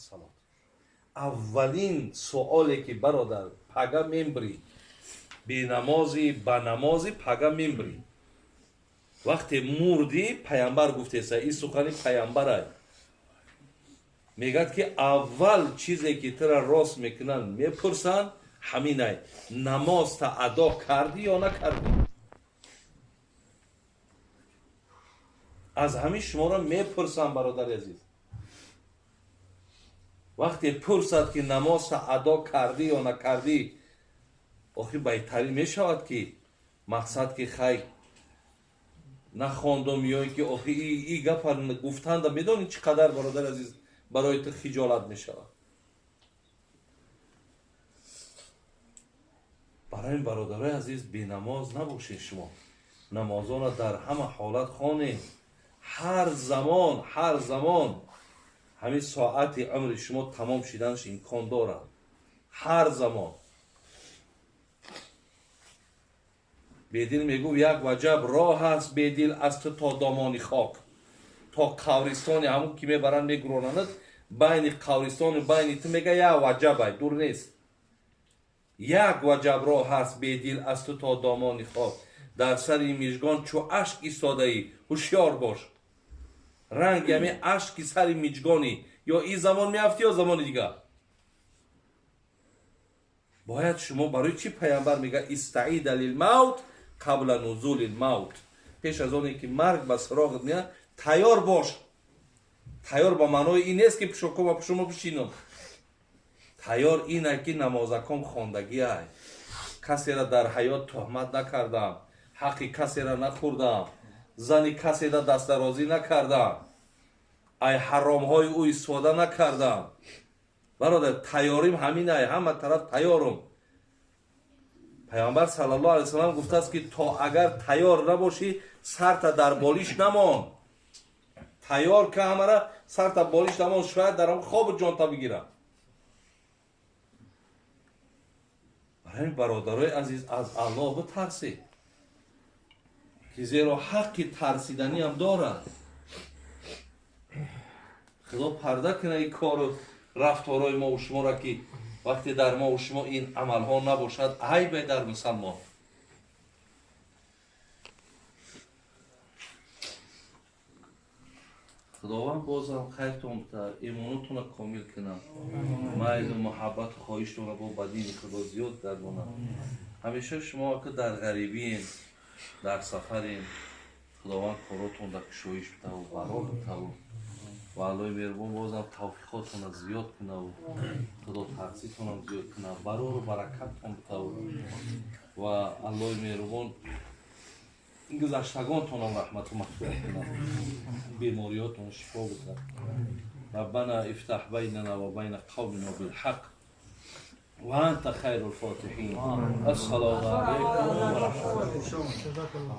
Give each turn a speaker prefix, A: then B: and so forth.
A: ас-салот. Аввалин суоле ки бародар пага мембрӣ, бенамозӣ ба намозӣ пага мембрӣ. Вақте мурдӣ, паямбар гуфтеса, ин сухани паямбарай. Мегӯяд ки аввал чизе ки тура рост мекунанд, мепурсанд, ҳаминай: намозта адо кардӣ ё накардӣ? Аз ҳамин шуморо мепурсам, бародари азиз. Вақте пурсад ки намозта адо кардӣ ё накардӣ, охир байтарин мешавад ки мақсад ки хай нахондум ё ин ки охи и гапа гуфтанда медонӣ чӣ қадар, бародари азиз, барои ту хиҷолат мешавад. Барои ин, бародарои азиз, бенамоз набошед. Шумо намозонро дар ҳама ҳолат хонед, ҳар замон, ҳар замон. Ҳамин соати умри шумо тамом шиданаш имкон дорад ҳар замон. Бедил мегӯфт: як ваҷаб роҳ аст, бедил, аз ту то домони хок, то қабристони ҳамун ки мебаранд мегуронанд, байни қабристону байни ту, мега, як ваҷабай, дур нест. Як ваҷаб роҳ аст, бедил, аз ту то домони хок, дар сари мижгон чу ашк истодаӣ, ҳушёр бош. Ранги ҳамин ашки сари миҷгонӣ, ё ин замон меафтӣ, ё замони дигар. Бояд шумо, барои чӣ паямбар мега: истаида лилмавт қабла нузули лмавт? Пеш аз оне ки марг ба суроғат меяд, тайёр бош. Тайёр ба маънои ин нест ки пушокома пушумо пушинам. Тайёр ина ки намозаком хондагиай, касера дар ҳаёт туҳмат накардам, ҳаққи касера нахӯрдам, зани касера дастдарозӣ накардам, ай ҳаромҳои ӯ истифода накардам. Бародар, тайёрим ҳаминай, ҳама тараф тайёрум. Пайғамбар саллаллоҳу алайҳи васаллам гуфтааст ки то агар тайёр набошӣ, сарта дар болиш намон. Тайёр ка ҳамара, сарта болиш намон, шояд дар ҳам хобу ҷонта бигирам. Барои бародарои азиз, аз Аллоҳ битарсед, ки зеро ҳаққи тарсиданиам дорад. Худо парда кунад ин кору рафторҳои мову шуморо, ки вақте дар мову шумо ин амалҳо набошад, айбе дар мусалмон. Худованд бозам хайртон битад, имонотонро комил кунад, майлу муҳаббату хоҳиштонро бо ба дини Худо зиёд гардонад. Ҳамеша шумо ки дар ғарибием, дар сафарем, Худованд коротон дар кушоиш битаву барор битаву ва Аллоҳи меҳрубон бозам тавфиқотонро зиёд кунаву худотарситонам зиёд кунад, барору баракаттон битаву ва Аллоҳи меҳрубон гузаштагонтонам раҳмату мағфират кунад, бемориётон шифо битад. ربنا افتح بيننا وبين قومنا بالحق وأنت خير الفاتحين. السلام عليكم ورحمة الله.
B: جزاك الله.